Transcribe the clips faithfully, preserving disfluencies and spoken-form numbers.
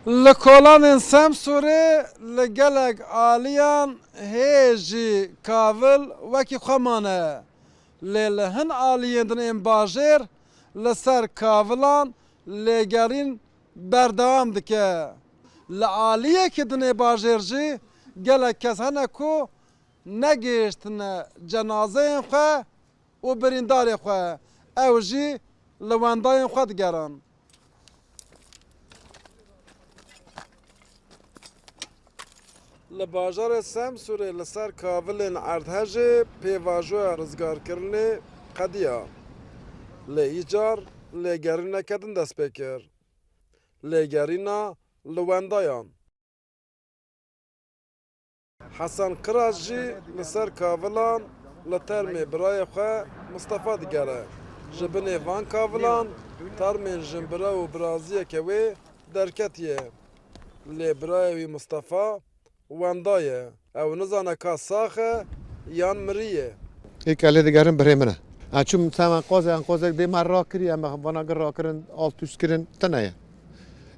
Li kolanên Semsûrê li gelek aliyan hê jî kavil wekî xwe mane. Lê li hin aliyên din ên bajêr li ser kavilan lêgerîn berdewam dike. Li aliyekî din ê bajêr jî gelek kes hene ku negihiştine cenazeyên xwe û birîndarê xwe, ew jî li wendayên xwe digerin. Li bajarê Semsûrê li ser kavilên erdhejê pêvajoya rizgarkirinê qediya. Lê îcar lêgerîneke din dest pê kir. Lêgerîna li wendayan. Hesen Kiraz jî li ser kavilan li termê birayê xwe Mistefa digere. Ji binê van kavilan termên jinbira û biraziyeke wê derketiye. Lê birayê wî Mistefa wenda ye. Ew nizane ka sax e yan miriye. Ê ke lê digerin birê min e. Ez çûm ser enqozê, enqozek dê me rakirî, em vana gir rakirin, alt üst kirin, tine ye.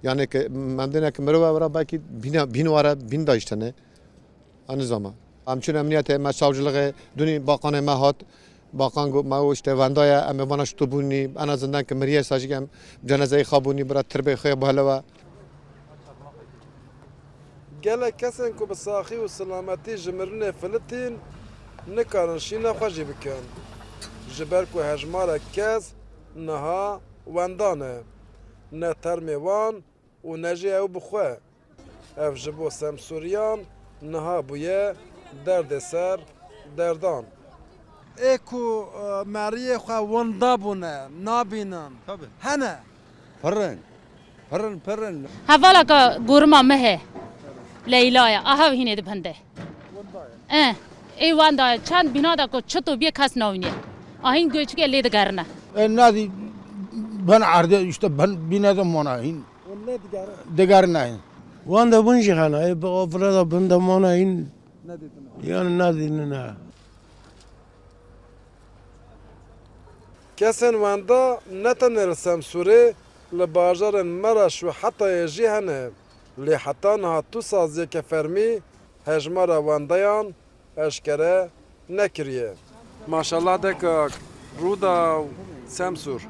Yani ke mendêne ke mirov e, wira belkî bîne, bîn ware, bîn dayîştene. Anî zama. Em çûn emniyetê, me savcılığı, dunî bakanê me hat. Bakan got, me o işte wenda ye, em ê vana şitobûnî, en azından ke miriye sajik em cenazeyê xabûnî, bira tirbê xwe bihelewe. Gelek kesên ku bi saxî û silametî ji mirinê filitîn, nikarin şîna xwe jî bikin. Ji ber ku hejmarek kes niha wenda ne. Ne termê wan û ne jî ew bi xwe. Ev ji bo Semsûriyan niha bûye derdê ser derdan. Ê ku, e, meriyê xwe wenda bûne, nabînin. Tabii. Hene. Pir in. Pir in, pir in. Hevalaka gorima me he. Leyla ye. Aha hînê di bin de. E, ê wenda ye. Çend bîna de ku çito bîye kes nabîniye. Ahîn göçüke lê digerine. E, nadî ben erde işte ben bîne de mona hîn. Hûn lê digerin? Digerin nayên. Wan de bin jî hene, ê bi afire de bin de mane hîn. Nedîtine? Yan nedînine. Kesên wenda ne tenê li Semsûrê, li bajarên Meraş û Hetayê jî hene. Lê heta niha tu saziyeke fermî hejmara wendayan eşkere nekiriye. Maşallah dekak, Rûdaw, Semsûr.